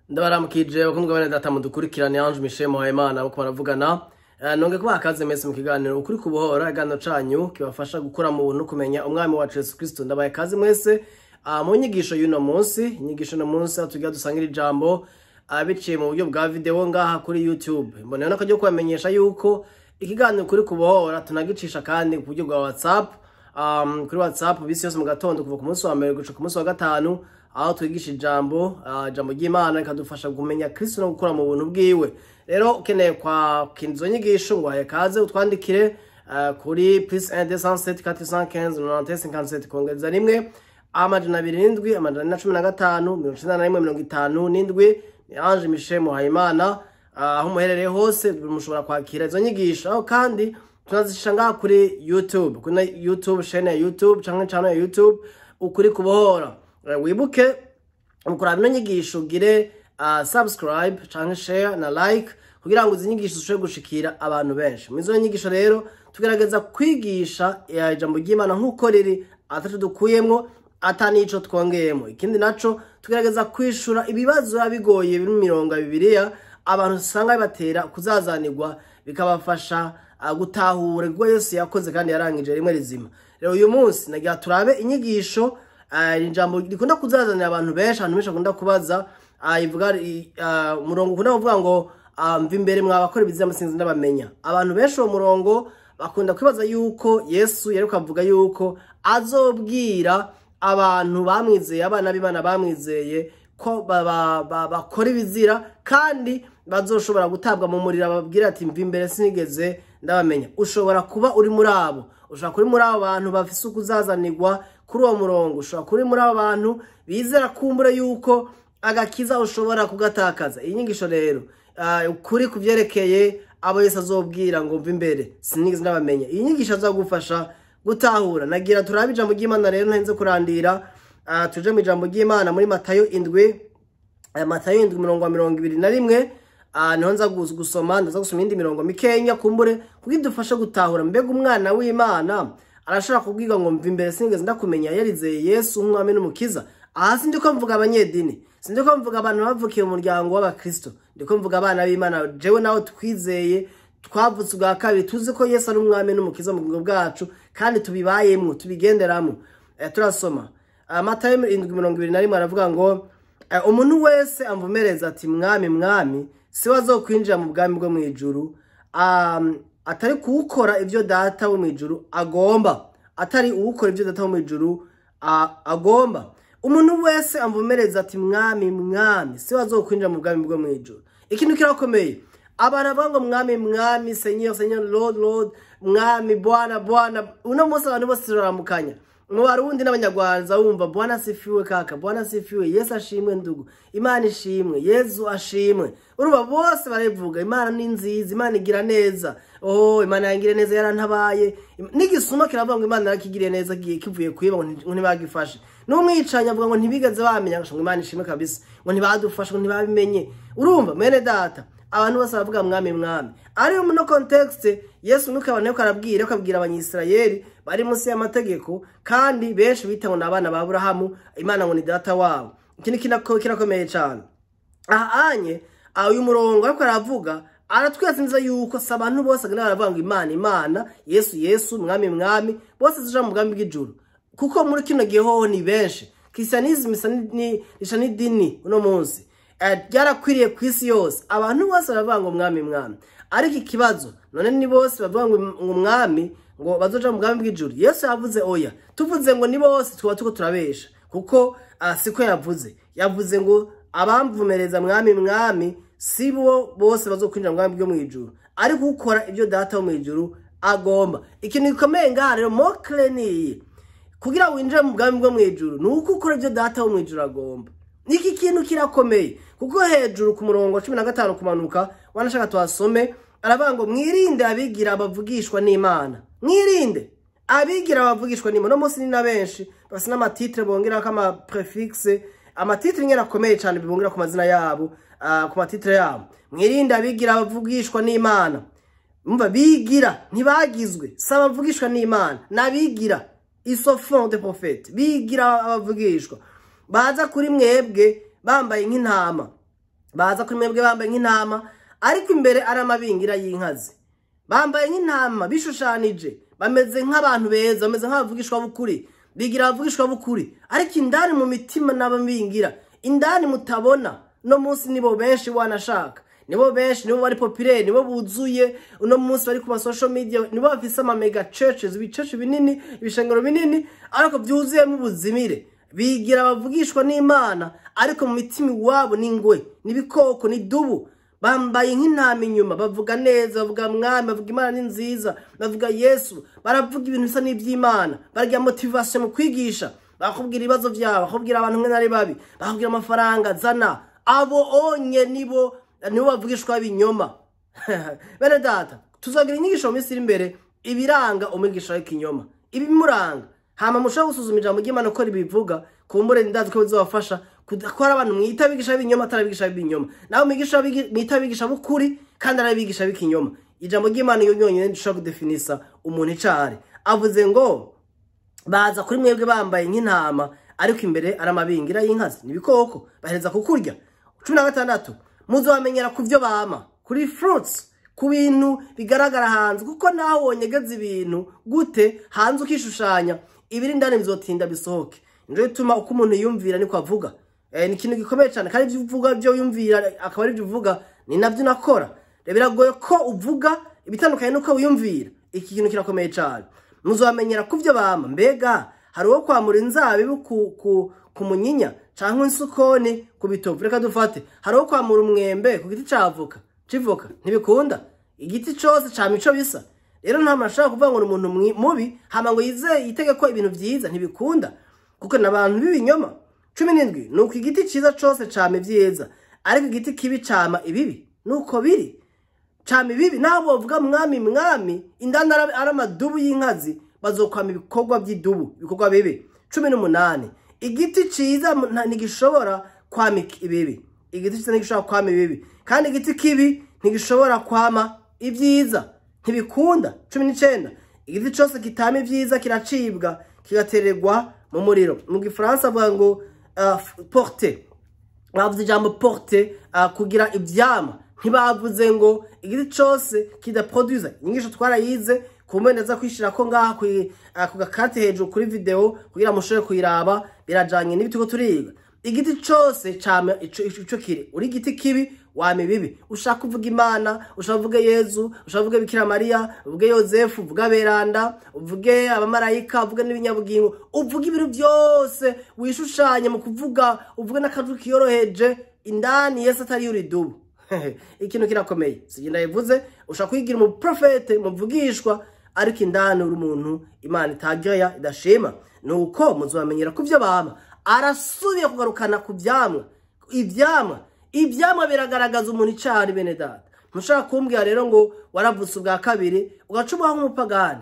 Ndabaramukije bakundwa bene data mudukurikirane, Ange Michel Muhayimana bo baravugana. Nonge kubaha kaze mwese mu kiganiro Ukuri Kubohora, ikiganiro canyu kibafasha gukura mu buntu, kumenya umwami wacu Yesu Kristo. Ndabaye kaze mwese mu nyigisho y'uno munsi. Inyigisho y'uno munsi aho tugira dusangira ijambo biciye mu buryo bwa video ngaha kuri YouTube. Mboneyeho n'akaryo kubamenyesha yuko ikiganiro Ukuri Kubohora tunagicisha kandi ku buryo bwa WhatsApp, kuri WhatsApp bisi yose mu gatondo kuva ku munsi wa mbere gushika ku munsi wa gatanu, aho twigisha ijambo ry'Imana rikadufasha kumenya Kristo no gukura mu buntu bwiwe. Rero ukeneye kwakira izo nyigisho, ngo kaze utwandikire kuri +1 207 415 91 57, kongereza 1 207 415 91 57. Ni Ange Michel Muhayimana. Aho muherereye hose mushobora kwakira izo nyigisho, aho kandi tunazishisha ngaha kuri YouTube, kuri YouTube chaîne ya YouTube canke channel ya YouTube Ukuri Kubohora. Wibuke mukuraba ino nyigisho ugire subscribe canke share na like kugira ngo izi nyigisho zishobore gushikira abantu benshi. Muri izo nyigisho rero tugerageza kwigisha ijambo ry'Imana nk'uko riri, ataco dukuyemwo ata n'ico twongeyemo. Ikindi naco, tugerageza kwishura ibibazo biba bigoye biri mu mirongo ya Bibiliya abantu usanga bibatera kuzazanirwa, bikabafasha gutahura ibyo Yesu yakoze kandi yarangije rimwe rizima. Rero uyu munsi nagira turabe inyigisho, ijambo rikunda kuzazanira abantu benshi, abantu benshi bakunda kubaza, ivuga umurongo ukunda kuvuga ngo "Mva imbere mwabakora ibizira, sinzi ndabamenya." Abantu benshi uwo murongo bakunda kwibaza yuko Yesu yariko avuga yuko azobwira abantu bamwizeye, abana b'Imana bamwizeye, ko bakora ibizira kandi bazoshobora gutabwa mu muriro, babwira ati "Mva imbere, sinigeze ndabamenya." Ushobora kuba uri muri abo, ushobora kuri muri abo bantu bafise ukuzazanirwa kuri uwo murongo, ushobora kuri muri abo bantu bizera kumbure yuko agakiza ushobora kugatakaza. Iyi nyigisho rero, ukuri kuvyerekeye abo Yesu azobwira ngo "Mva imbere, sinigeze ndabamenya", iyi nyigisho azagufasha gutahura. Nagira turabe ijambo ry'Imana rero, ntarinze kurandira, tuje mu ijambo ry'Imana muri Matayo 7, Matayo 7 umurongo wa 21, niho nza gusoma. Ndaza gusoma iyindi mirongo mikenya kumbure kugira idufashe gutahura mbega umwana w'Imana arashobora kubwirwa ngo "Mva imbere, sinigeze ndakumenya" yarizeye Yesu nk'umwami n'umukiza. Aha sindiko mvuga abanyedini, sindiko mvuga abantu bavukiye mu muryango w'abakristo, ndiko mvuga abana b'Imana, jewe nawe twizeye, twavutse ubwa kabiri, tuzi ko Yesu ari umwami n'umukiza mu bugingo bwacu kandi tubibayemwo, tubigenderamo. Turasoma Matayo 7:21, aravuga ngo "Umuntu wese amvumereza ati 'Mwami, Mwami' si we azokwinjira mu bwami bwo mw'ijuru, atari kuwukora ivyo Data wo mw'ijuru agomba, atari uwukora ivyo Data wo mw'ijuru agomba." Umuntu wese amvumereza ati "Mwami, Mwami" si we azokwinjira mu bwami bwo mw'ijuru. Ikintu kirakomeye. Abantu bavuga ngo "Mwami, Mwami", "Seigneur, Seigneur", "Lord, Lord", "Mwami", "Bwana, Bwana". Uno munsi abantu bose turaramukanya mu Barundi n'Abanyarwanda, wumva "Bwana asifiwe kaka", "Bwana asifiwe", "Yesu ashimwe ndugu", "Imana ishimwe", "Yesu ashimwe". Urumva bose barabivuga, "Imana ni nziza", "Imana igira neza", "Oh, Imana yangiriye neza, yarantabaye." N'igisuma kiravuga ngo Imana yarakigiriye neza, kivuye kwiba ngo ntibagifashe. N'umwicanyi avuga ngo ntibigeze bamenya, ngo "Imana ishimwe kabisa", ngo ntibadufashe, ngo ntibabimenye. Urumva mwene data, abantu bose baravuga "Mwami, Mwami". Ariyo muno contexte Yesu nuko abantu ariko arabwira, ariko abwira Abanyisirayeli bari munsi y'amategeko, kandi benshi bita ngo ni abana ba Aburahamu, Imana ngo ni Data wabo. Iki ni kirakomeye cyane. Aha anye uyu murongo ariko aravuga, aratwereka neza yuko si abantu bose bagenda baravuga ngo "Imana, Imana", "Yesu, Yesu", "Mwami, Mwami", bose zija mu bwami bw'ijuru. Kuko muri kino gihe hoho ni benshi, Christianism isa n'idini uno munsi ryarakwiriye ku isi yose. Abantu bose baravuga ngo "Mwami, Mwami". Ariko ikibazo none, ni bose bavuga ngo "Mwami" ngo bazoja mu bwami bw'ijuru? Yesu yavuze oya. Tuvuze ngo ni bose tuba tuko turabesha, kuko siko yavuze. Yavuze ngo abamvumereza "Mwami, Mwami" si bo bose bazokwinjira mu bwami bwo mw'ijuru, ariko ukora ibyo Data wo mw'ijuru agomba. Ikintu gikomeye ngaha rero, mot clé, niyi: kugira winjire mu bwami bwo mw'ijuru ni uko ukora ibyo Data wo mw'ijuru agomba. Iki kintu kirakomeye, kuko hejuru ku murongo wa 15 kumanuka, wanashaka tuhasome, aravuga ngo "Mwirinde abigira abavugishwa n'Imana". Mwirinde abigira abavugishwa n'Imana. Uno munsi ni na benshi bafise n'ama titres bongerako, ama préfixes, ama titres nyene akomeye cane bibongera ku mazina yabo, ku ma titres yabo. Mwirinde abigira abavugishwa n'Imana. Mumva, bigira, ntibagizwe, si abavugishwa n'Imana, n'abigira, ils se font des prophètes, bigira abavugishwa, baza kuri mwebwe bambaye nk'intama. Baza kuri mwebwe bambaye nk'intama, ariko imbere ari amabingira y'inkazi. Bambaye nk'intama, bishushanije, bameze nk'abantu beza, bameze nk'abavugishwa bukuri, bigira abavugishwa bukuri, ariko indani mu mitima n'ababingira, indani mutabona. No munsi nibo benshi wanashaka, nibo benshi, nibo bari populaire, nibo buzuye uno munsi bari ku ma social media, nibo bafise ama mega churches, ibichurch binini, ibishengero binini, ariko byuzuyemo ubuzimire. Bigira abavugishwa n'Imana, ariko mu mitima iwabo n'ingwe, n'ibikoko, n'idubu. Bambaye nk'intama inyuma, bavuga neza, bavuga mwami, bavuga Imana ni nziza, bavuga Yesu, baravuga ibintu bisa n'iby'Imana, baragira motivation mu kwigisha, bakubwira ibibazo byabo, bakubwira abantu mwe nari babi, bakubwira amafaranga zana. Abo onye nibo bavugishwa binyoma. Bene data, tuzagira inyigisho mu minsi iri imbere ibiranga umwigisha w'ikinyoma, ibimuranga. Hama mushobora gusuzuma ijambo ry'Imana uko ribivuga, kumbure ndazi ko bizobafasha ko hari abantu mwita abigisha b'ibinyoma atari abigisha b'ibinyoma, nawe mwigisha mwita abigisha b'ukuri kandi ari abigisha b'ikinyoma. Ijambo ry'Imana iyo yonyine rishobora kudefinisa umuntu icari. Avuze ngo baza kuri mwebwe bambaye nk'intama, ariko imbere ari amabingira y'inkazi, n'ibikoko, bahereza kukurya. 16 muzobamenyera ku byo bama, kuri fruits, ku bintu bigaragara hanze, kuko naho wonyegeza ibintu gute hanze ukishushanya, ibiri indani bizotinda bisohoke. Nico gituma uko umuntu yiyumvira niko avuga. Ni ikintu gikomeye cyane, kandi ibyo uvuga byo wiyumvira akaba ari byo uvuga, ni nabyo unakora. Biragoye ko uvuga ibitandukanye nuko wiyumvira. Iki kintu kirakomeye cyane. Muzobamenyera ku byo bama. Mbega hari uwo kwamura inzabibu ku munyinya canke insukoni ku bitovu? Reka dufate, hari uwo kwamura umwembe ku giti cavoka civoka, ntibikunda. Igiti cose cama ico bisa. Rero nta muntu ashobora kuvuga ngo ni umuntu mubi hama ngo yitege ko ibintu vyiza, ntibikunda, kuko n'abantu b'ibinyoma. 17 nuko igiti ciza cose cama ivyiza, ariko igiti kibi cama ibibi. Nuko biri cama ibibi. Naho bovuga mwami mwami, indani ari amadubu y'inkazi, bazokwama ibikorwa by'idubu, ibikorwa bibi. 18 igiti ciza ntigishobora kwama ibibi, igiti ciza ntigishobora kwama ibibi, kandi igiti kibi ntigishobora kwama ibyiza, ntibikunda. 19 igiti cose kitama ibyiza kiracibwa kigatererwa mu muriro. Mu gifaransa bavuga ngo porter, bavuze ijambo porter, kugira ivyama. Ntibavuze ngo igiti cose kidaproduza. Inyigisho twarayize, kumbe ndaza kwishira ko ngaha ku gakate hejuru kuri video kugira mushobore kuyiraba, birajanye n'ibituko turiga. Igiti cose cama ico kiri. Uri igiti kibi wama ibibi. Ushaka kuvuga Imana, ushaka kuvuga Yezu, ushaka kuvuga Bikira Mariya, uvuge Yozefu, uvuge aberanda, uvuge abamarayika, uvuge n'ibinyabugingo, uvuge ibintu byose wishushanye mu kuvuga, uvuge n'akajwi kiyoroheje, indani Yesu atari uri dubu. Ikintu kirakomeye. Sigenda yivuze, ushaka kwigira mu profete, muvugishwa, ariko indani uri umuntu Imana itagaya, idashima. Nuko muzobamenyera ku byo bama. Arasubiye kugarukana ku vyamwa. Ivyamwa biragaragaza umuntu icari. Bene data, ntushaka kumbwira rero ngo waravutse ubwa kabiri ugaca ubaho nk'umupagani.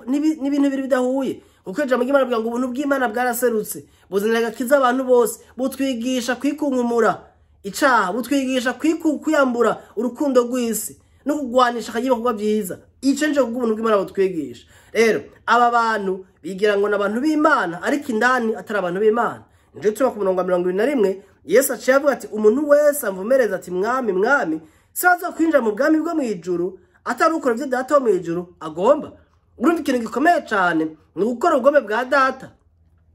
N'ibintu bibiri bidahuye. Kuko ijambo ry'Imana rivuga ngo ubuntu bw'Imana bwaraserutse, buzanira agakiza abantu bose, butwigisha kwikunkumura icaha, butwigisha kwiyambura urukundo rw'isi no kugwanisha akagira ibikorwa byiza. Ico nico ubuntu bw'Imana butwigisha. Rero aba bantu bigira ngo n'abantu b'Imana, ariko indani atari abantu b'Imana. Nico tuba ku murongo wa 21, Yesu aciye avuga ati umuntu wese amvumereza ati mwami mwami, si azokwinjira mu bwami bwo mw'ijuru atari ukora ivyo data wo mw'ijuru agomba. Urumva ikintu gikomeye cane ni ugukora ubugombe bwa data.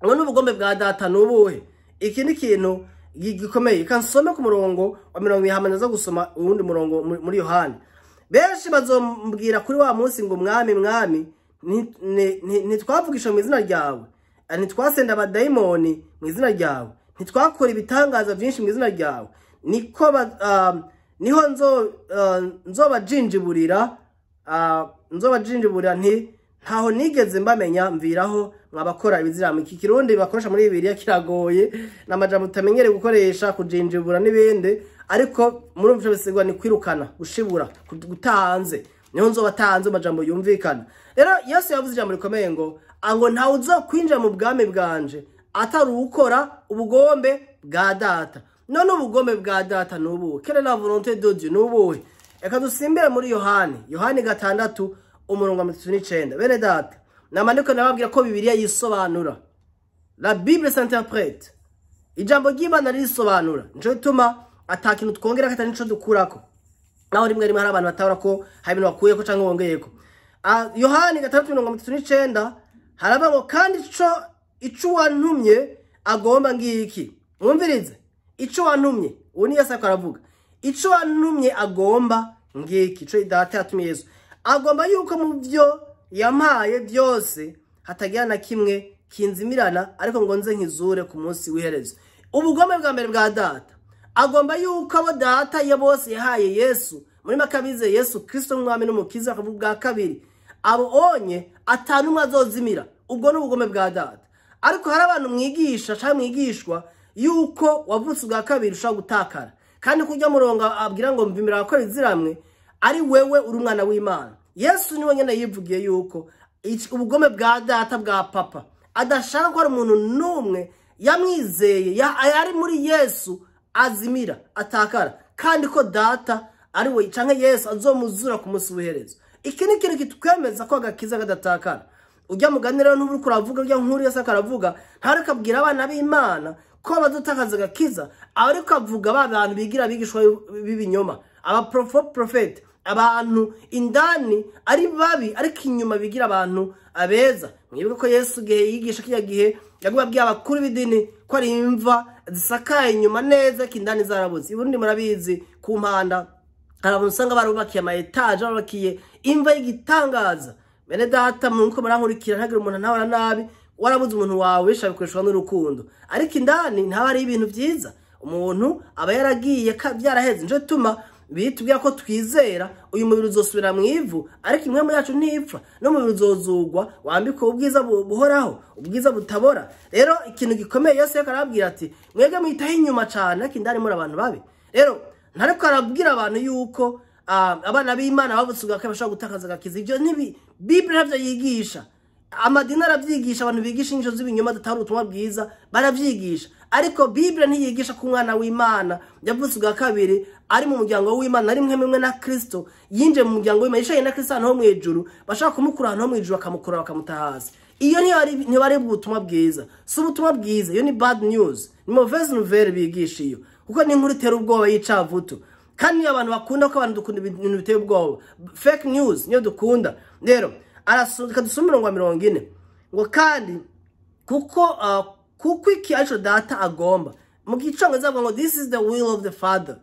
Ngo n'ubugombe bwa data ni ubuhe? Iki ni ikintu gikomeye. Reka nsome ku murongo wa 20, hama ndaza gusoma uwundi murongo muri Yohana. Benshi bazombwira kuri wa munsi ngo mwami mwami, ntitwavugisha mu izina ryawe, ntitwasenda abadayimoni mu izina ryawe, ntitwakora ibitangaza byinshi mu izina ryawe. Niko niho nzobajinjiburira nti ntaho nigeze mbamenya, mviraho mwabakora ibizira. Iki kirundi bakoresha muri Bibiliya kiragoye, n'amajambo utamenyereye gukoresha, kujinjibura n'ibindi, ariko muri umva bisigwa ni kwirukana, gushibura, gutahanze. Niho nzobatanze amajambo yumvikana. Rero Yesu yavuze ijambo rikomeye ngo ntawe uzokwinjira mu bwami bwanje atari ukora ubugombe bwa data. None ubugombe bwa data ni ubuhe? Quelle est la volonté de Dieu? Ni ubuhe? Reka dusimbire muri Yohani, Yohani 6 umurongo wa 39. Bene data, namandiko nababwira ko Bibiliya yisobanura. La Bible s'interprète. Ijambo ry'Imana ririsobanura. Nico gituma Ata kintu twongera katari nico dukurako. Naho rimwe rimwe hari abantu batahura ko hari ibintu bakuyeko canke bongeyeko. Yohani 6:39 haravuga ngo kandi ico wantumye agomba ngiki. Mwumvirize, ico wantumye, uwo ni Yesu ariko aravuga. Ico wantumye agomba ngiki, ico Data yatumye Yesu. Agomba yuko mu byo yampaye byose hatagira na kimwe kinzimirana, ariko ngo nze nkizure ku munsi w'iherezo. Ubugome bwa mbere bwa Data, agomba yuko abo Data ya bose yahaye Yesu, muri makabize Yesu Kristo nk'umwami n'umukiza, akavuga bwa kabiri, abo onye atanumwe azozimira. Ubwo ni ubugome bwa Data. Ariko hari abantu mwigisha canke mwigishwa yuko wavutse ubwa kabiri ushobora gutakara, kandi kurya murongo abwira ngo mvimira abakora iziramwe, ari wewe uri umwana w'Imana. Yesu niwe nyene yivugiye yuko ubugome bwa Data bwa Papa adashaka ko hari umuntu n'umwe yamwizeye ari muri Yesu azimira atakara, kandi ko Data ari we canke Yesu azomuzura ku munsi w'iherezo. Iki ni ikintu kitwemeza ko agakiza kadatakara. Ujya muganira n'uburi kuravuga, ujya nkuru Yesu akaravuga, ntariko abwira abana b'Imana ko bazotakaza agakiza, ariko avuga ba bantu bigira abigishwa b'ibinyoma, aba profete, abantu indani ari babi ariko inyuma bigira abantu abeza. Mwibuke ko Yesu gihe yigisha kiya gihe yagubabwiye abakuru b'idini ko ari imva zisakaye inyuma neza ariko indani zarabuze. Iburundi murabizi ku mpanda hari abantu usanga barubakiye ama etage, barubakiye imva y'igitangaza. Bene Data muko murankurikira, ntagira umuntu ntahora nabi, warabuze umuntu wawe bishabikoreshwa n'urukundo, ariko indani ntaba ari ibintu byiza, umuntu aba yaragiye byaraheze. Nico gituma bitubwira ko twizera uyu mubiri uzosubira mu ivu, ariko impwemu yacu ntipfa, n'umubiri uzozugwa wambikwe ubwiza buhoraho, ubwiza butabora. Rero ikintu gikomeye Yesu yariko arababwira ati mwebwe mwitaho inyuma cane, ariko indani muri abantu babi. Rero ntariko arabwira abantu yuko abana b'Imana bavutse ubwa kabiri bashobora gutakaza agakiza. Ivyo ntibi Bible ntavyo yigisha. Amadini aravyigisha, abantu bigisha inyigisho z'ibinyoma zitari ubutumwa bwiza baravyigisha, ariko Bible ntiyigisha ko umwana w'Imana yavutse ubwa kabiri ari mu muryango w'Imana, ari mwe na Kristo, yinjiye mu muryango w'Imana, yicaye na Kristo ahantu ho mw'ijuru, bashaka kumukura ahantu ho mw'ijuru bakamukura bakamutahaza. Iyo ntiyari ubutumwa bwiza, si ubutumwa bwiza, iyo ni bad news, ni mauvaise nouvelle bigisha iyo, kuko ni inkuru itera ubwoba y'icavutu. Kandi niyo abantu bakunda, ko abantu dukunda ibintu biteye ubwoba, fake news niyo dukunda. Rero arasuka dusome umurongo wa 40 ngo kandi kuko iki arico Data agomba. Mu gicongereza bavuga ngo this is the will of the Father,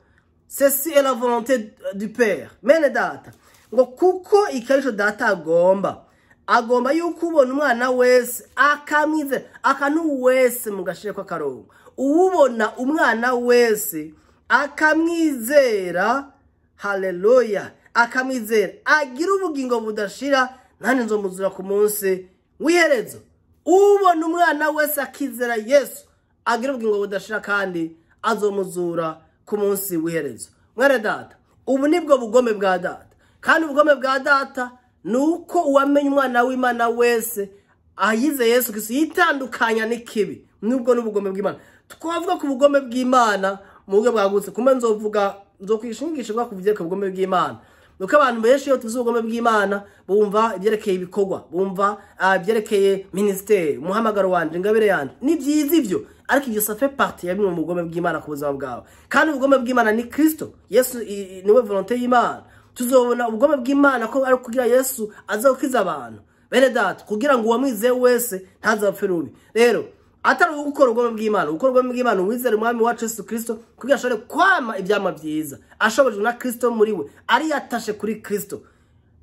ceci est la volonté du Père. Mene Data ngo kuko iki arico Data agomba, agomba yuko ubona umwana wese akamwizera, akantu wese mu gashire kw'akarongo, uwubona umwana wese akamwizera, haleluya, akamwizera agira ubugingo budashira, nani nzomuzura ku munsi w'iherezo. Ubona umwana wese akizera Yesu agira ubugingo budashira, kandi azomuzura ku munsi w'iherezo. Mwene Data, ubu nibwo bugome bwa Data. Kandi ubugome bwa Data nuko uwamenye umwana w'Imana wese ayize Yesu Kristo yitandukanya n'ikibi. Nubwo n'ubugome bw'Imana. Twavuga ku bugome bw'Imana mu buryo bwagutse, kumbe nzovuga nzokwishingisha bwa kuvyerekeye ubugome bw'Imana. Nuko abantu benshi iyo tuvuze ubugome bw'Imana bumva ibyerekeye ibikorwa, bumva ibyerekeye ministeri, umuhamagaro wanje, ingabire yanje. Ni byiza ivyo, ariko ivyo ça fait partie ya bimwe mu bugome bw'Imana ku buzima bwawe. Kandi ubugome bw'Imana ni Kristo. Yesu niwe volonté y'Imana. Tuzobona ubugome bw'Imana ko ari kugira Yesu azokiza abantu. Bene Data, kugira ngo uwamwizeye wese ntazapfe rubi. Rero atari gukora ubugome bw'Imana, gukora ubugome bw'Imana uwizere umwami wacu Yesu Kristo kugira ashobore kwama ivyama vyiza, ashobojwe na Kristo muri we, ari yatashe kuri Kristo.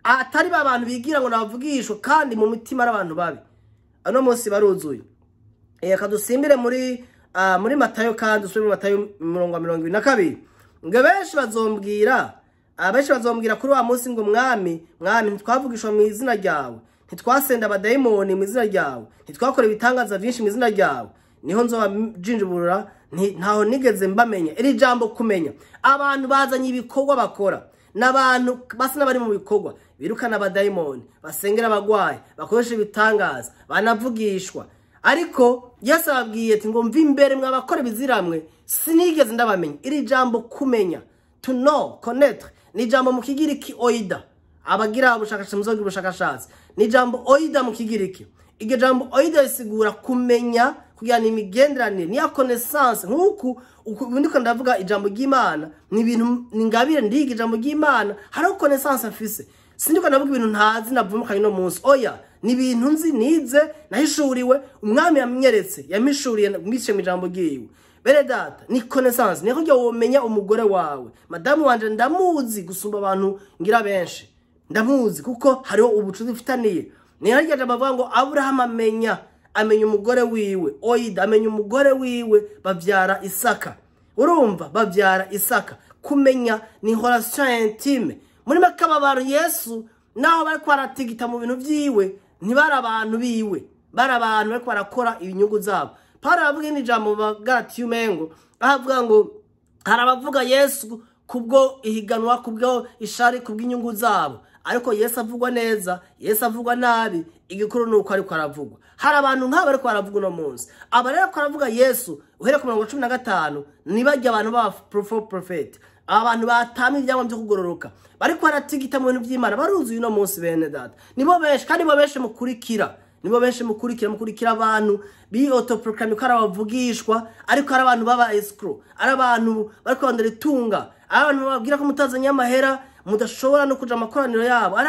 Atari ba bantu bigira ngo nabavugishwe kandi mu mitima ari abantu babi. Ano munsi baruzuye. Reka dusimbire muri Matayo, kandi dusubire muri Matayo 22. Ngo benshi bazombwira kuri wa munsi ngo mwami, mwami, ntitwavugishwa mu izina ryawe, ntitwasenda abadayimoni mu izina ryawe, ntitwakora ibitangaza byinshi mu izina ryawe, niho nzobajinjiburura ntaho nigeze mbamenya. Iri jambo kumenya, abantu bazanye ibikorwa bakora, n'abantu basa n'abari mu bikorwa, birukana abadayimoni, basengera abagwayi, bakoresha ibitangaza, banavugishwa. Ariko Yesu ababwiye ati ngo mve imbere mwabakora ibiziramwe, sinigeze ndabamenya. Iri jambo kumenya, to know, connaître, ni jambo mu Kigiriki oida. Abagira ubushakashatsi muzogira ubushakashatsi. Ni jambo oida mu Kigiriki. Iryo jambo oida risigura kumenya, Kugira ni imigenderanire, ni ya connaissance. Nk'uku ndiko ndavuga ijambo ry'Imana, ni ibintu ningabire ndiga ijambo ry'Imana, hariho connaissance mfise. Sindiko ndavuga ibintu ntazi navumukanye no munsi. Oya, ni ibintu nzi nize, nahishuriwe, umwami yamyeretse, yamishuriye mwice mu ijambo ryiwe. Bene data, ni connaissance, ni kugira womenya umugore wawe. Madamu wanje ndamuzi gusumba abantu ngira benshi. Ndamuzi kuko hariho ubucuti bufitaniye. Ni harya jambo bavuga ngo Abraham amenya umugore wiwe, Oida amenya umugore wiwe, bavyara Isaka. Urumva bavyara Isaka. Kumenya ni relation intime. Muri makababaro Yesu naho bari kwaratigita mu bintu vyiwe, ntibari abantu biwe, bari abantu bari kwarakora inyungu zabo. Paulo aravuga ni jambo Bagalatiya umengo, avuga ngo hari abavuga Yesu kubwo ihiganwa, kubwo ishari, kubw'inyungu zabo. Ariko Yesu avugwa neza, Yesu avugwa nabi, igikuru nuko ariko aravugwa. Hari abantu nk'aba ariko aravugwa no munsi. Aba rero ko aravuga Yesu uhere ku 15 nibajya abantu ba prophet, abantu batama ibyabo byo kugororoka, bariko baratigita mu bintu by'Imana, baruzuye no munsi bene data. Nibo benshi kandi bo benshi mukurikira. Nibo benshi mukurikira abantu bi autoproclaim ko arabavugishwa, ariko ari abantu baba escrow, ari abantu bariko bandera itunga, ari abantu bababwira ko mutazanye amahera mudashobora no kuja amakoraniro yabo, ari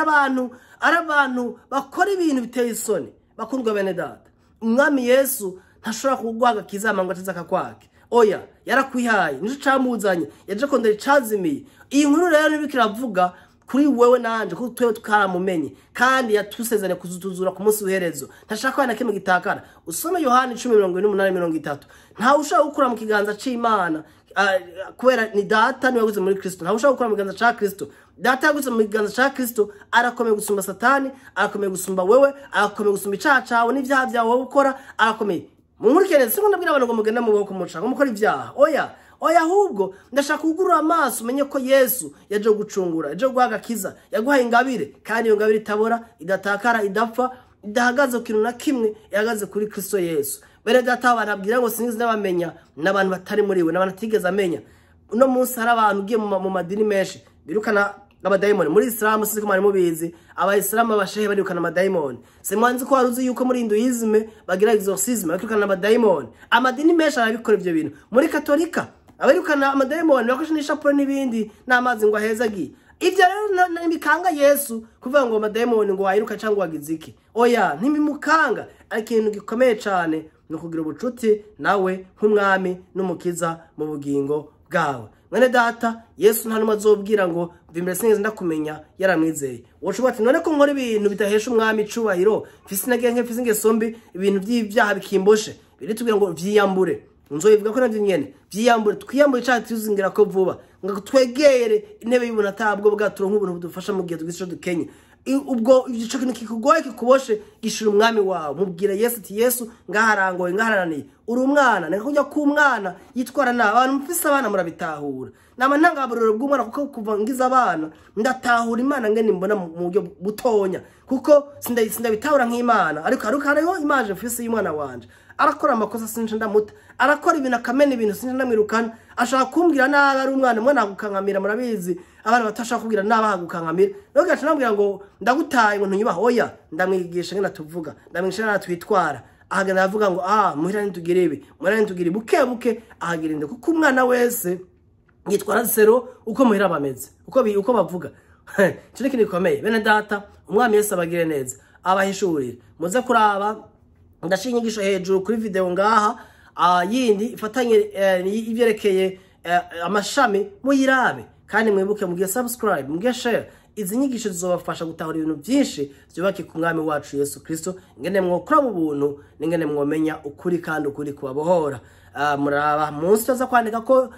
abantu bakora ibintu biteye isoni. Bakundwa bene data, umwami Yesu ntashobora kuguhaga kizama ngo ateze akakwake. Oya, yarakwihaye, nico camuzanye, yaje kondera icazimiye. Iyi nkuru rero nibikiravuga kuri wewe nanje, kuko twewe twaramumenye kandi yatusezeranye kuzutuzura ku munsi w'iherezo. Ntashaka na kimwe gitakara. Usome Yohana 10:48-30. Nta ushaka gukura mu kiganza c'Imana, kubera ni data niwe yaguze muri Kristo. Nta ushaka gukura mu kiganza ca Kristo. Data yaguze mu kiganza ca Kristo, arakomeye gusumba Satani, arakomeye gusumba wewe, arakomeye gusumba icaha cawe n'ivyaha vyawe wowe ukora, arakomeye. Munkurikirane, sinko ndabwira abantu ngo mugende mu boko muca, ngo mukore ivyaha. Oya, oya, ahubwo ndashaka kugurura amaso umenye ko Yesu yaje gucungura, yaje guha agakiza, yaguhaye ingabire, kandi iyo ngabire itabora, idatakara, idapfa, idahagaze ku kintu na kimwe, ihagaze kuri Kristo Yesu. Bene data, banabwira ngo sinzi n'abamenya, n'abantu batari muri we, n'abantu atigeze amenya. Uno munsi hari abantu ugiye mu madini menshi birukana abadayimoni. Muri Islam sinzi ko mwari mubizi, abayisilamu abashehe barikana amadayimoni. Simwanzi ko waruzi yuko muri Hinduism bagira exorcism, bakirukana amadayimoni. Amadini menshi arabikora ivyo bintu. Muri Katolika abarikana amadayimoni bakoresha n'ishapure n'ibindi n'amazi ngo ahezagiye. Ivyo rero ntibikanga Yesu kuvuga ngo amadayimoni ngo wayiruka cyangwa wagize iki. Oya, ntibimukanga. Ariko ikintu gikomeye cane ni ukugira ubucuti nawe nk'umwami n'umukiza mu bugingo bwawe. Mwene data, Yesu nta numwe azobwira ngo mva imbere sinigeze ndakumenya, yaramwizeye. Wocuba ati none ko nkora ibintu bidahesha umwami icubahiro, mfise intege nke, mfise ingeso mbi, ibintu by'ibyaha bikimboshe. Biritubwira ngo vyiyambure. Nzobivuga ko navyo nyene vyiyambure, twiyambure icaha tuzingira ko vuba, ngo twegere intebe y'ubuntu atabwo bwaturonka ubuntu budufasha mu gihe tugize ico dukenye. Ubwo ico kintu kikugoye kikuboshe, gishira umwami wawe, mubwire Yesu ati Yesu ngaharangoye, ngaharananiye. Uri umwana, neka kujya ku mwana yitwara nabi. Abantu mufise abana murabitahura. Nama ntangaburiro bw'umwana, kuko kuva ngize abana ndatahura Imana ngene mbona mu buryo butonya, kuko sindabitahura nk'Imana, ariko hariho image mfise y'umwana wanje. Arakora amakosa sinje ndamuta, arakora ibintu akamena ibintu sinje ndamwirukana, ashaka kumbwira nabi ari umwana, mwana agukankamira, murabizi abana batashaka kubwira nabi agukankamira. Rero gaca nambwira ngo ndagutaye ngo ntunyubaha. Oya, ndamwigisha ngene tuvuga, ndamwigisha ngene twitwara. Ahagana avuga ngo muhira ntitugire ibi, muhira ntitugire buke buke, ahagira inde, kuko umwana wese yitwara zero uko muhira bameze, uko bavuga. Ico ni ikintu gikomeye. Bene data, umwami Yesu abagire neza, abahishurire. Muze kuraba ndashinga inyigisho hejuru kuri video ngaha, yindi ifatanye ivyerekeye amashami, muyirabe kandi mwibuke mugiye subscribe, mugiye share. Izi nyigisho zizobafasha gutahura ibintu byinshi byubake ku mwami wacu Yesu Kristo, ingene mwokora mu buntu n'ingene mwomenya ukuri kandi ukuri kubabohora. Muraba munsi tuza kwandika ko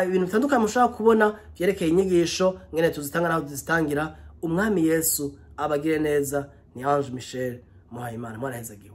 ibintu bitandukanye mushobora kubona vyerekeye inyigisho ingene tuzitanga naho tuzitangira. Umwami Yesu abagire neza. Ni Ange Michel Muhayimana, mwarahezagiwe.